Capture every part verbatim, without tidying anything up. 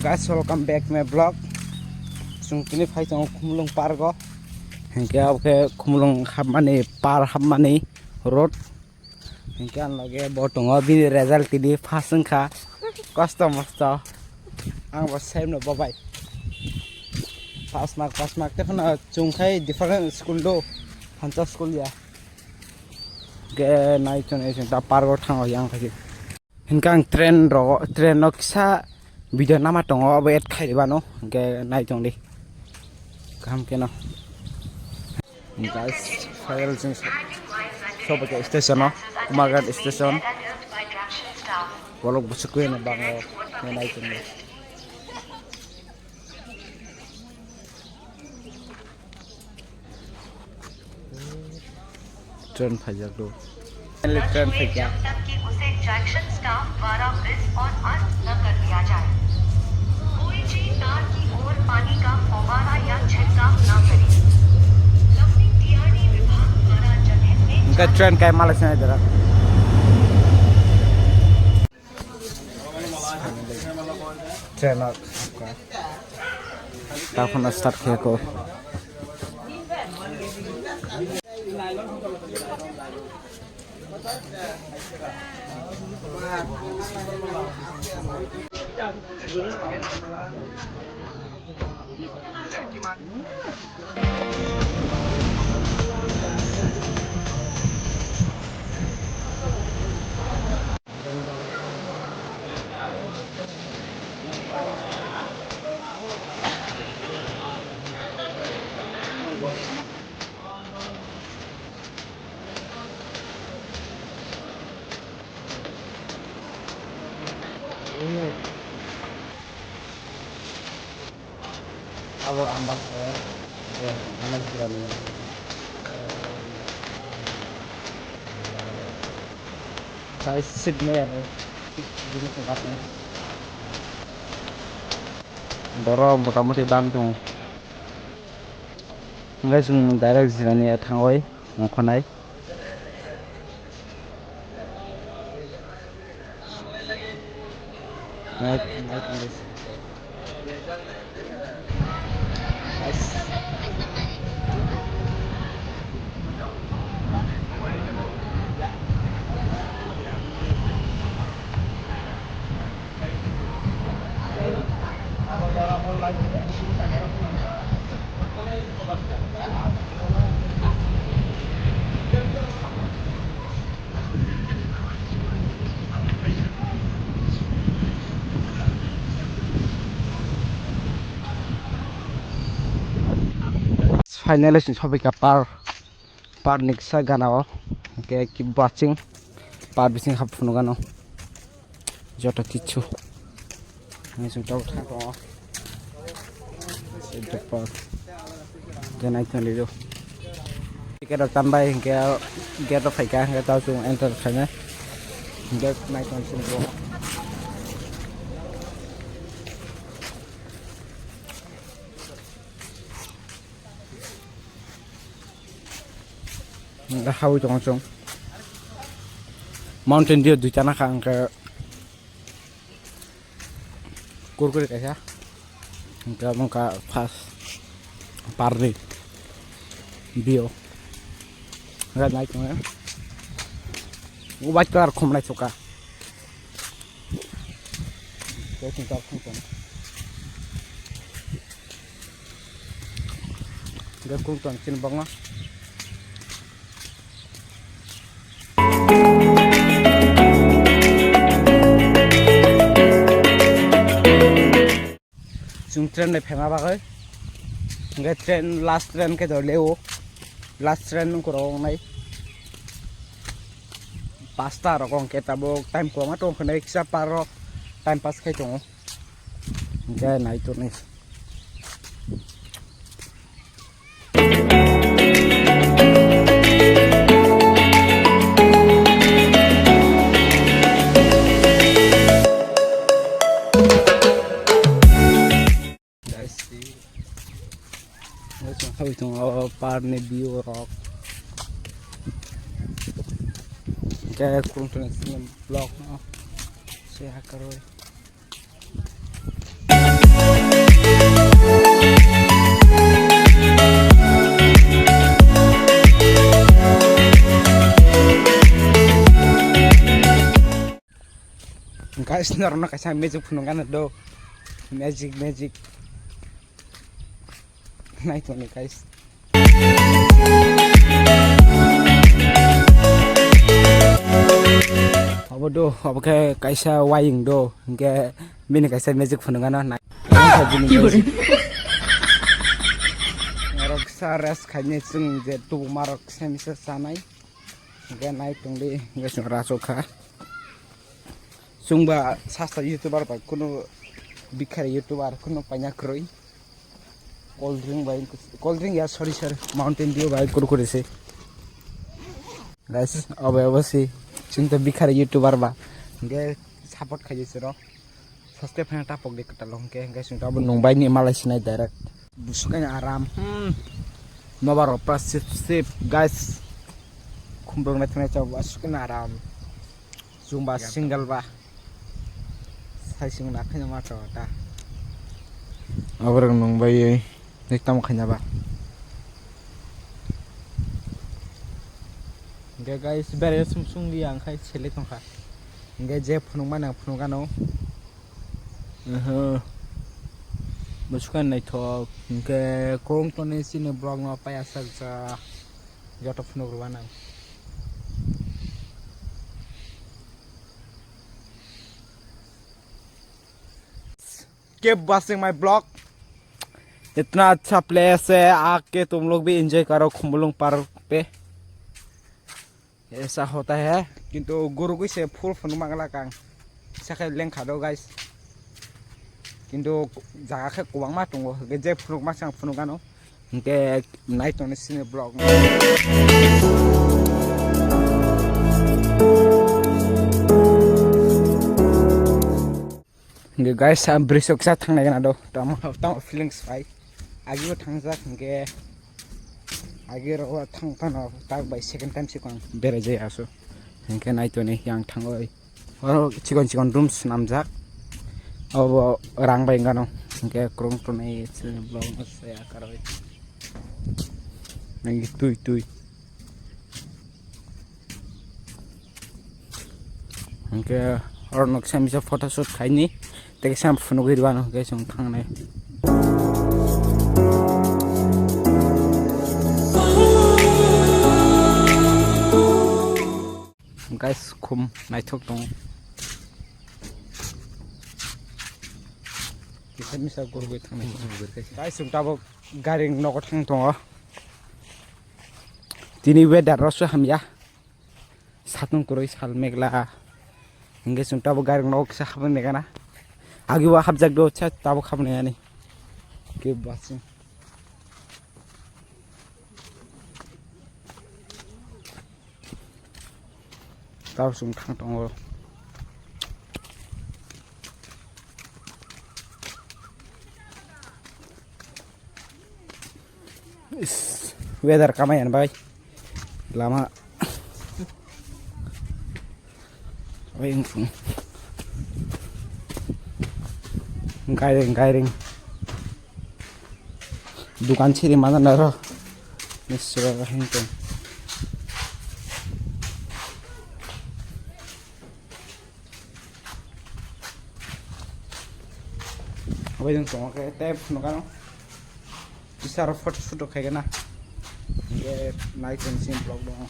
Guys, welcome back my vlog. Chwng tini phai tongo Khumulwng park o. Hinkhe abo khe Khumulwng hapmani, par hapmani road. Hinkhe ang loge bo tongo, bini result tini pass wngkha. Kosto mosto. Ang bo same no bo bai. Pass mark, pass mark. Tei phano chwng khai different school do. Phansa school ya. Ge nai chwng, nai chwng ta park o thango yang khai. Hinkhe ang train rogo, train no kisa video nama tongo, abo add khai ribano, hinkhe nai tong di. Kaham khe no. Guys, final chwng sobai kha station o, Kumarghat station. Bolok bwswk khe no bango, nai tong di. Train phaijak do. Train phaijak. जब तक कि उसे traction staff द्वारा मिस और अर्न न कर दिया जाए। कोई भी कार की ओर पानी का फव्वारा या छिड़काव न करे। लखनऊ टीआरडी विभाग द्वारा जनहित में Engkha train kai mala sinai dara. Train o ta phano start khe ko. Abo ang bak, eh, eh, ano sirani, eh, size seat ni aro, bini tongkha tong. Borok motamuti bang tongo. Hingke chwng direct jirani thangwi ongkhornai. Finally, chwng sobaikha par, par ni kisa gana o, hingke keep watching, par bising hap phunukgano. Joto kichu. Ang sung tok thang tongo. Sejak park. Janai thani do. Ticket rok tambai hingke gate rok phaikha hingke tao chwng enter khainai. Hingke nai tong chwng bo. Hingke hawi tongo chwng. Mountain Dew duita nakha hingke. Kurkure kaisa. Hingke omo wngkha first parni bio. Hingke nai tongo. White colour khum nai suka. White colour khum tong. Hingke khum tong chini bokno. Chwng train bai phaima bagwi. Hingke train, last train khe dorle o. Last train nung koro wngnai. Pasta rok hingke tabuk time kwbangma tong khe nai kisa par rok time pass khai tongo. Hingke nai tonwi. Guys, guys, ang sawi tongo parni view rok. Hingke kurung tongni vlog no se hakarwi. Guys, norokno kaisa magic phunukgana do. Magic, magic. Nai tongni, guys. Abo do, abo khe kaisa wayung do, hinkhe bini kaisa magic phunukgana nai. Bini magic. Norok sa rest khaini chwng je tubuma rok kisa misa chanai. Hinkhe nai tongdi, hinkhe chwng rasuk kha. Chwngba sasta YouTuber bai kunu bikhari YouTuber kunu paina kwrwi. Cold drink bai, cold drink ya, sorry, sorry, Mountain Dew bai kurkure se. Guys, obo, obo si, chwng to bikhari YouTuber ba. Hinkhe support khaidi chwrok. Subscribe khaina tapok di kwtal hwnkhe, hinkhe chwng to abo nung bai ni malai sinai direct. Busuk ani aram. Hmm. Nobar opra sip sip, guys. Khumbrok nai thunai chao, busuk ani aram. Chwngba single ba. Sai sing na khaina ma to ta. Aborok nung bai ei, nek tamo khaina ba. Hinkhe guys, bere sum sung di ang khai sele tongkha. Hinkhe je phunuk mani ang phunuk ano. Aha. Busuk ani naithok. Hinkhe kong toni chini vlog no paya sakja. Joto phunuk rwna nang. Keep watching my vlog. इतना अच्छा प्लेस है, आके तुम लोग भी एंजॉय करो खुम्बुलुंग पार्क पे। Esa hota hai, kintu guru gwi se full phunuk mangla kang. Sakhe lengkha do, guys. Kintu jaga khe kwbangma tongo, je phunuk ma sang phunuk ano. Hinkhe nai tongni sini vlog. Hinkhe guys, ang bridge o kisa thangnai gana do. Tamo, tamo feelings bai. Agi o thangjak hinkhe. Agi ro thang phano tak bai second time sikon berai jai aso. Hinkhe nai toni yang thangoi. Oro chikon chikon room swnamjak. Obo rang bai gano. Hinkhe krung tonwi chini vlog no saya karwi. Nang tui tui. Hinkhe oro noksa misa photo shoot khaini tei kisa phunugwi rwano hinkhe chwng thangnai. Guys, khum naithok tongo. Kisa misa gurugwi thangnai. Guys, chwng tabuk gari nogo thang tongo. Tini weather rok se hamya. Satung kwrwi sal megla. Hinkhe chwng tabuk gari nogo kisa habwi megana. Agi o hapjak do cha tabuk habnai ani. Ke bachung. Tabuk chwng thang tongo. Is, weather kamai ani bai. Lama. Oi, wngkha. Gairing, gairing. Dukan siri mana naro. Nisra hingkong. Obo jwng tongo khe tei phunukano. Kisa aro photo shoot rok khaigana. Hinkhe nai tongsi vlog dong.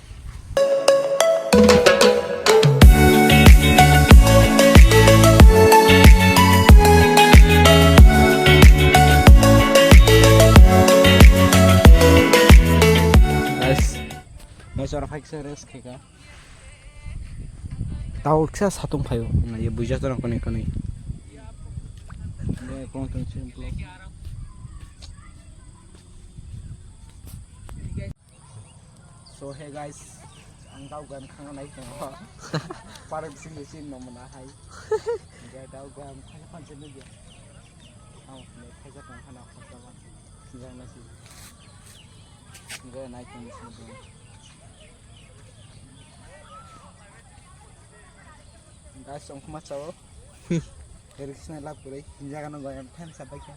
Guys, nai chora phai kisa rest khaika. Tao kisa satung phaio, na ye buja tong koni koni. Be kong tong sim vlog. So hey guys, ang tao gan khang nai tong. Parang sing sing no mana hai. Ga tao gan khang khang sing dia. Ang ne khaja tong khana khata ba. Sing nai sing. Ga nai tong sing. Guys, ang kuma chao. Eri kisna lap kore. Jaga no gayam time sa baikha.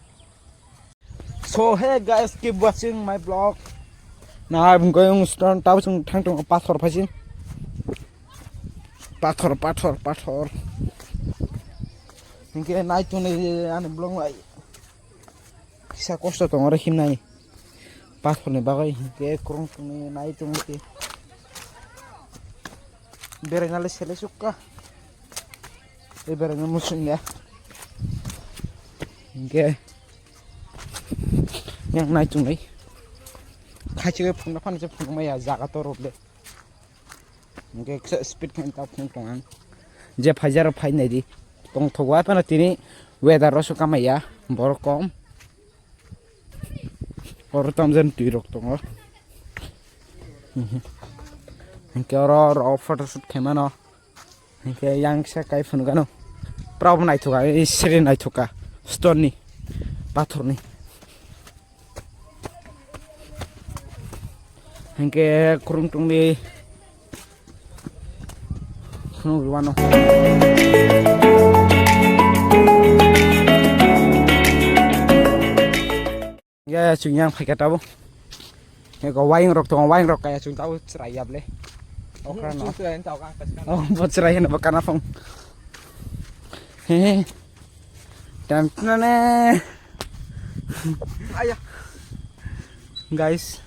So hey guys, keep watching my vlog. Na I'm going stone tao sung thang tong pathor phaisin. Pathor, pathor, pathor. Hinkhe nai tongni ani vlog lai. Kisa kosto tongo re himnai. Pathorni bagwi hinkhe kwrwng tongni nai tongni. Beraina le sele sukha. Tei beraina musung ya. Hinkhe yang nai tongni. Khachi phunukna phano se phunukmaya jaga to rok le. Hinkhe kisa speed khe ta phunuk tong ang. Je phaijar phai nai di. Tong thogo phano tini weather ro se kamaya. Borok kom. Oro tamjani twi rok tongo. Hinkhe oro, oro photoshoot khaimano. Hinkhe yang kisa kai phunukgano. Pura bo naithoka, sri naithoka. Stone ni, pathor ni. Hinkhe kwrwng tongdi. Phunuk rwano. Ya, ya, chwng yang phaikha tabo. Eko wayang rok tongo, wayang rok kaya chwng tabo chwrai yable. Okra no. Chwng chwrai tao ka, ka, ka. Oh, bo chwrai hino bo kana phone. He, he. Tan tane. Aya. Guys.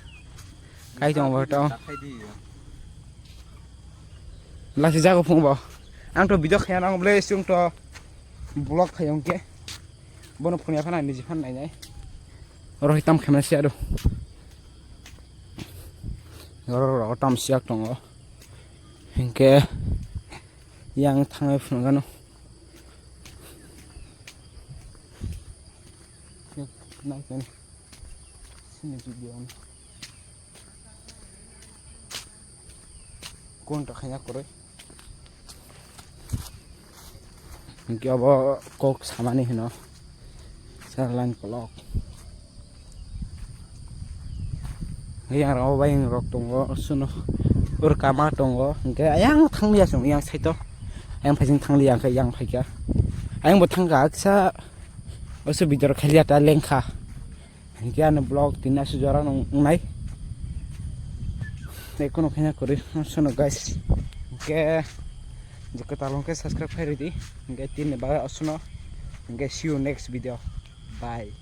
Kai tong bo to. Lasi jago phung bo. Ang to video khaya nang ble sung to vlog khayong ke. Bono phung ya phana niji phan nai nai. Oro hitam khemna siya do. Oro ro tam siyak tongo. Hinkhe yang thangai phunugano. Nai kan. Sini video. Kon ta khanya kore. Hinkhe abo kok samani hino. Sa line kolok. Yang rok bai rok tongo, suno ur kama tongo. Hinkhe ayang thanglia song yang saito. Ayang phaising thanglia hinkhe yang phaikha. Ayang bo thangkha aksa. Oso bidor khalia ta lengkha. Hinkhe ani vlog tini aswk jora nung wngnai. Tei kheno khaina kwrwi sono guys. Hinkhe je kwtal hwnkhe subscribe khai rwdi. Hinkhe tini bagwi aswkno. Hinkhe see you next video. Bye.